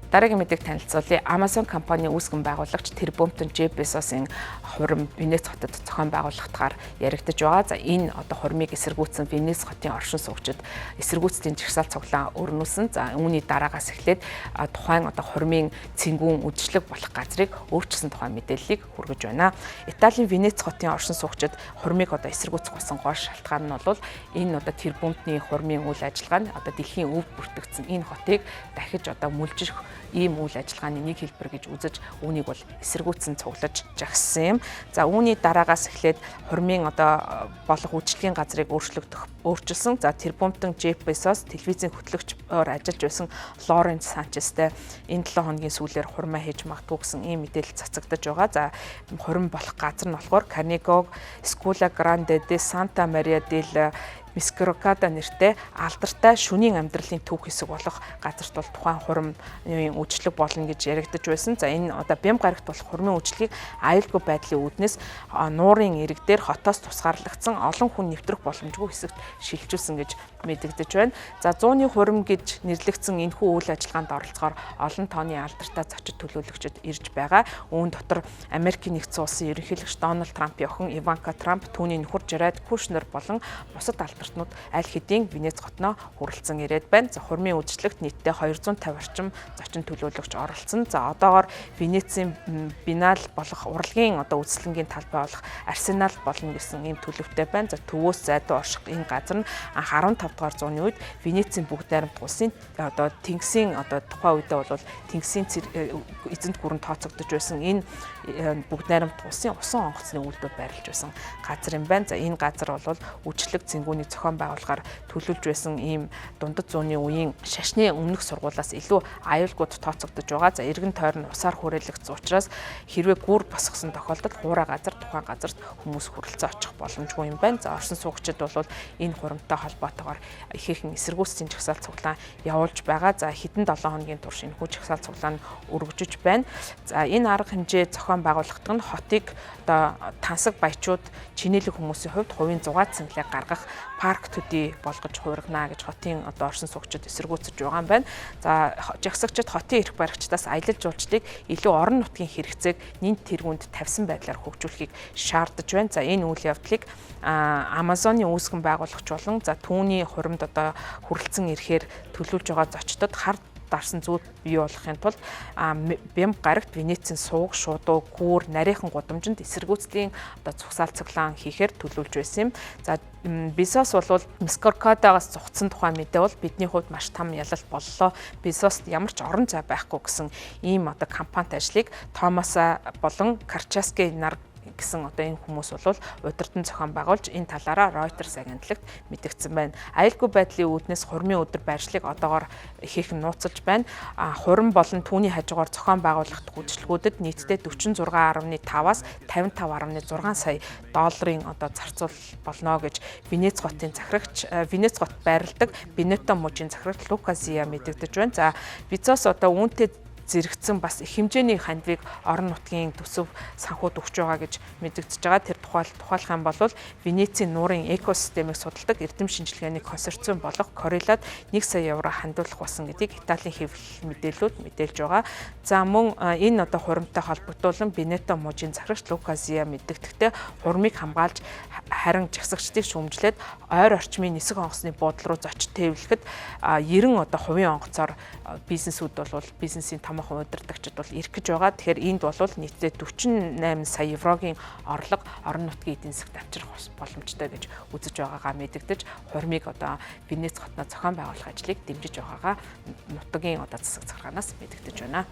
Дараагийн мэдээг танилцуулъя. Amazon компанийн үүсгэн байгуулагч тэрбумтан Jeff Bezos-ын хурим Венец хотод зохион байгуулагдахаар яригдаж байгаа. За, энэ одоо хурмыг эсэргүүцсэн Венец хотын оршин суугчид эсэргүүцлийн жагсаал цуглаан өрнүүлсэн. За, үүний дараагаас эхлээд тухайн одоо хурмын цэнгүүн үдшилэг болох газрыг өөрчилсөн тухай мэдээллийг хүргэж байна. Италийн Венец хотын оршин суугчид хурмыг одоо эсэргүүцэх болсон гол шалтгаан нь бол энэ одоо тэрбумтны хурмын үйл ажиллагаа нь одоо дэлхийн өв бүртгэгдсэн энэ хотыг дахиж одоо мүлжих ийм үйл ажиллагааны нэг хэлбэр гэж үзэж үүнийг бол эсэргүүцсэн цуглаж жагссан юм. За, үүний дараагаас эхлээд хурмын одоо болох үйлчлэгийн газрыг өөрчилсөн. За, тэрбумтан Jeff Bezos телевизийн хөтлөгчөөр ажиллаж байсан Лорен Санчестэй энэ 7 хоногийн сүүлээр хурмаа хийж магадгүй гэсэн ийм мэдээлэл цацагдаж байгаа. За, хурим болох газар нь болохоор Canigó Scuola Grande de Santa Maria del Misericordia нэртэй алдартай шөнийн амьдралын түүх хэсэг болох газарт бол тухайн хурмын үйлчлэг болно гэж яригдаж байсан. За, энэ одоо бям гарагт болох хурмын үйлчлэгийг аюулгүй байдлын үүднээс нуурын ирэг дээр хотоос тусгаарлагдсан олон хүн нэвтрэх боломжгүй хэсэгт шилжүүлсэн гэж мэдэгдэж байна. За, зууны хурим гэж нэрлэгдсэн энэхүү үйл ажиллагаанд оролцохоор олон тооны алдартай зочид төлөөлөгчид ирж байгаа. Үүн дотор Америкийн нэгдсэн улсын ерөнхийлөгч Дональд Трампын охин Иванка Трамп, түүний нөхөр Jared Kushner болон бусад алдартнууд аль хэдийн Венец хотноо хүрэлцэн ирээд байна. За, хурмын үйлчлэгт нийтдээ 250 орчим зочин төлөөлөгч оролцсон. За, одоогоор Венецийн Биеннале болох урлагийн одоо үзэсгэлэнгийн талбай болох Арсенал болно гэсэн ийм төлөвтэй байна. За, төвөөс зайдуу орших энэ газар нь анх 15 дугаар зууны үед Венецийн бүгд найрамдах улсын одоо тэнгисийн одоо тухайн үедээ бол тэнгисийн эзэнт гүрэн тооцогдож байсан энэ бүгд найрамдах улсын усан онгоцны үйлдвэр байрлаж байсан газар юм байна. За, энэ газар бол үйлчлэг цэнгүүний зохион байгуулахаар төлөвлөж байсан ийм дундад зууны үеийн шашны өмнөх сургуулиас илүү аюулгүйд тооцогдож байгаа. За, эргэн тойрон усаар хүрээлэгдсэн учраас хэрвээ гүр босгосон тохиолдолд хуурай газар тухайн газарт хүмүүс хүрэлцэн очих боломжгүй юм байна. За, оршин суугчид бол энэ хурамтай холбоотойгоор ихээхэн эсэргүүцлийн жагсаал цуглаан явуулж байгаа. За, хэдэн 7 хоногийн турш энэхүү жагсаал цуглаан өргөжиж байна. За, энэ арга хэмжээ зохион байгуулагдах нь хотыг одоо тансаг баячууд чинээлэг хүмүүсийн хувьд хувийн зугаа цэнгэлээ гаргах парк төдий болгож хувиргана гэж хотын одоо оршин суугчид эсэргүүцэж байгаа юм байна. За, жагсагчид хотын эрх баригчдаас аялал жуулчлалыг илүү орон нутгийн хэрэгцээг нэн тэргуунд тавьсан байдлаар хөгжүүлэхийг шаардаж байна. За, энэ үйл явдлыг Amazon-ы үүсгэн байгуулагч болон за түүний хуримд одоо хүрэлцэн ирэхээр төлөвлөж байгаа зочдод хар дарсан зүүд бий болохын тулд бям гарагт Венецийн сувг, шуудуу, гүүр, нарийнхан гудамжинд эсэргүүцлийн одоо цугсаал цэглаан хийхээр төлөвлөж байсан юм. За, Безос бол Мискоркадагаас зугтсан тухай мэдээ бол бидний хувьд маш том ялалт боллоо. Безост ямар ч орон зай байхгүй гэсэн ийм одоо компанит ажлыг Томаса болон Карчаски нар гэсэн одоо энэ хүмүүс бол удирдан зохион байгуулж энэ талаараа Reuters агентлагт мэдгдсэн байна. Аюулгүй байдлын үүднээс хурмын өдөр байршлыг одоогоор ихээхэн нууцлж байна. Хурим болон түүний хажуугаар зохион байгуулагдах үйлчлэгүүдэд нийтдээ 46.5-аас 55.6 сая долларын одоо зарцуул болно гэж Венец хотын захирагч Венец хот байрладаг Бенето мужийн захирагч Лука Зиа мэдэгдэж байна. За, Безос одоо үүнтэй зэрэгцэн бас их хэмжээний хандивыг орон нутгийн төсөв санхүүд өгч байгаа гэж мэдэгдэж байгаа. Тэр тухайлах юм бол Венецийн нуурын экосистемийг судалдаг эрдэм шинжилгээний консорциум болох Корелад 1 сая евро хандуулах болсон гэдгийг Италийн хэвлэл мэдээллүүд мэдээлж байгаа. За, мөн энэ одоо хуримтай холбогдуулан Бенето мужийн захирагч Лука Зиа мэдэгдэхдээ хурмыг хамгаалж харин жагсагчдыг шүүмжлээд ойр орчмын нисэх онгоцны буудлын руу зочид тээвлэхэд 90 одоо хувийн онгоцоор бизнесүүд бол бизнесийн томоохон удирдагчид бол ирэх гэж байгаа. Тэгэхээр энд бол нийтдээ 48 сая еврогийн орлого орон нутгийн эдийн засагт авчрах боломжтой гэж үзэж байгаагаа мэдэгдэж хурмыг одоо Венец хотноо зохион байгуулах ажлыг дэмжиж байгаагаа нутгийн одоо засаг захиргаанаас мэдэгдэж байна.